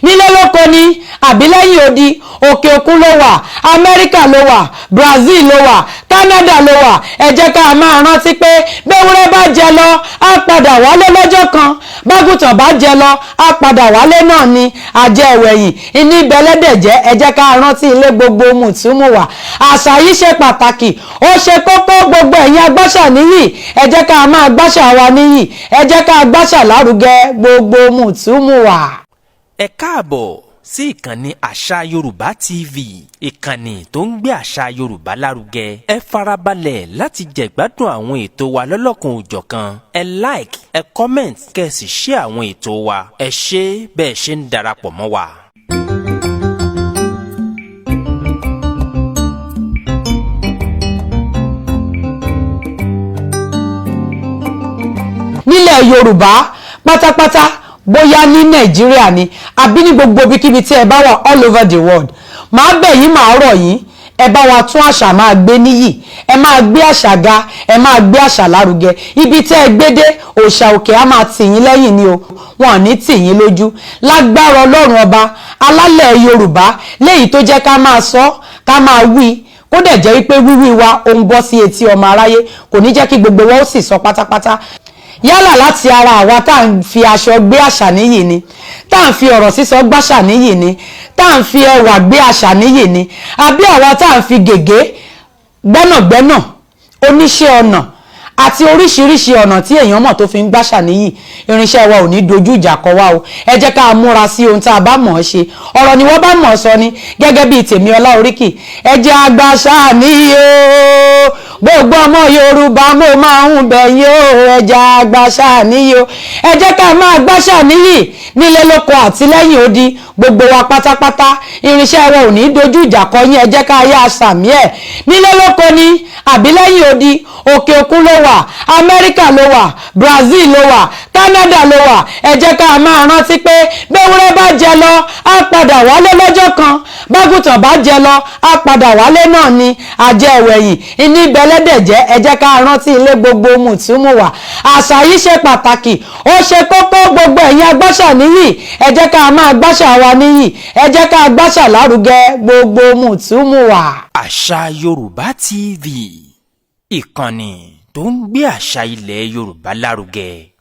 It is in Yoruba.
Nílé lóko ni àbí lẹ́yìn odi, òkè òkun ló wà, Amẹ́ríkà ló wà, Brazil ló wà, Canada ló wà, ẹ jẹ́ ká máa rántí pé béwúrẹ́ bá jẹ lọ, á padà wálé lọ́jọ́ kan. Bágùtàn bá jẹ lọ, á padà wálé náà ni. Àjẹ ìwẹ̀yìn ìní ìbẹ̀lẹ́dẹ̀ jẹ́. Ẹ jẹ́ ká rántí ilé, gbogbo mùtúmùwà. Àṣà yìí ṣe pàtàkì, ó ṣe kókó. Gbogbo ẹ̀yin agbáṣà níyì, ẹ jẹ́ ká máa gbáṣà wa níyì, ẹ jẹ́ ká gbáṣà lárugẹ, gbogbo mùtúmùwà. Ẹ káàbọ̀ sí ìkànnì Àṣà Yorùbá TV, ìkànnì tó ń gbé àṣà Yorùbá lárugẹ. Ẹ farabalẹ̀ láti jẹ̀gbádùn àwọn ètò wa lọ́lọ́kan òjọ̀kan. Ẹ like, ẹ comment, kẹ́ ẹ sì share àwọn ètò wa. Ẹ ṣé bẹ́ẹ̀ ṣe ń darapọ̀ mọ́ wa. Nílẹ̀ Yorùbá pátápátá, bóyá ní Nàìjíríà ni àbí ní gbogbo ibikíbi tí ẹ bá wà all over the world, màá bẹ̀ yín, màá rọ̀ yín, ẹ bá wa tún àṣà máa gbé níyì, ẹ máa gbé àṣà ga, ẹ máa gbé àṣà lárugẹ. Ibi tẹ́ ẹ gbé dé, òòṣà òkè á máa tì yín lẹ́yìn ni o, wọn ò ní tì yín lójú lágbára Ọlọ́run Ọba. Alálẹ̀ Yorùbá léyìí tó jẹ́ ká máa sọ, ká máa wí, kó dẹ̀ jẹ́ wípé wíwí wa ó ń bọ́ sí etí ọmọ aráyé, kò ní jẹ́ kí gbogbo wa ó sì sọ pátápátá. Yálà láti ara àwa tá à ń fi aṣọ gbé àṣà níyì ni, tá à ń fi ọ̀rọ̀ sísọ gbàṣà níyì ni, tá à ń fi ẹwà gbé àṣà níyì ni, àbí àwa tá à ń fi gègé gbẹ́nàgbẹ́nà, oníṣẹ́ ọnà àti oríṣiríṣi ọ̀nà tí èèyàn mọ̀ tó fi ń gbàṣà níyì, irinṣẹ́ wa ò ní dojú ìjà kọ wá o. Ẹ jẹ́ ká múra sí ohun tá a bá mọ̀ ọ́ ṣe. Ọ̀rọ̀ ni wọ́n bá mọ̀ ọ́ sọ ni, gẹ́gẹ́ bíi tèmi Ọlá Oríkì. Ẹ jẹ́ àgbàṣà níyì o. Gbogbo ọmọ Yorùbá, mo máa ń bẹ̀ yín o, ẹ jẹ́ àgbàṣà níyì o. Ẹ jẹ́ ká máa gbàṣà níyì nílé lóko àti lẹ́yìn odi, gbogbo wa pátápátá. Irinṣẹ́ wa ò ní dojú ìjà kọ yín. Ẹ jẹ́ ká yá sàmí ẹ̀. Nílé lóko ni àbí lẹ́yìn odi, òkè òkun ló wà, Amẹ́ríkà ló wà, Brazil ló wà, Canada ló wà, ẹ jẹ́ ká máa rántí pé béwúrẹ́ bá jẹ lọ, á padà wálé lọ́jọ́ kan. Bágùtàn bá jẹ lọ, á padà wálé náà ni. Àjẹ ìwẹ̀yìn ìní ìbẹ̀lẹ́dẹ̀ jẹ́. Ẹ jẹ́ ká rántí ilé, gbogbo mùtúmùwà. Àṣà yìí ṣe pàtàkì, ó ṣe kókó. Gbogbo ẹ̀yin agbáṣà níyì, ẹ jẹ́ ká máa gbáṣà wa níyì, ẹ jẹ́ ká gbáṣà lárugẹ, gbogbo mùtúmùwà. Àṣà Yorùbá TV, ìkànnì tó ń gbé àṣà ilẹ̀ Yorùbá lárugẹ.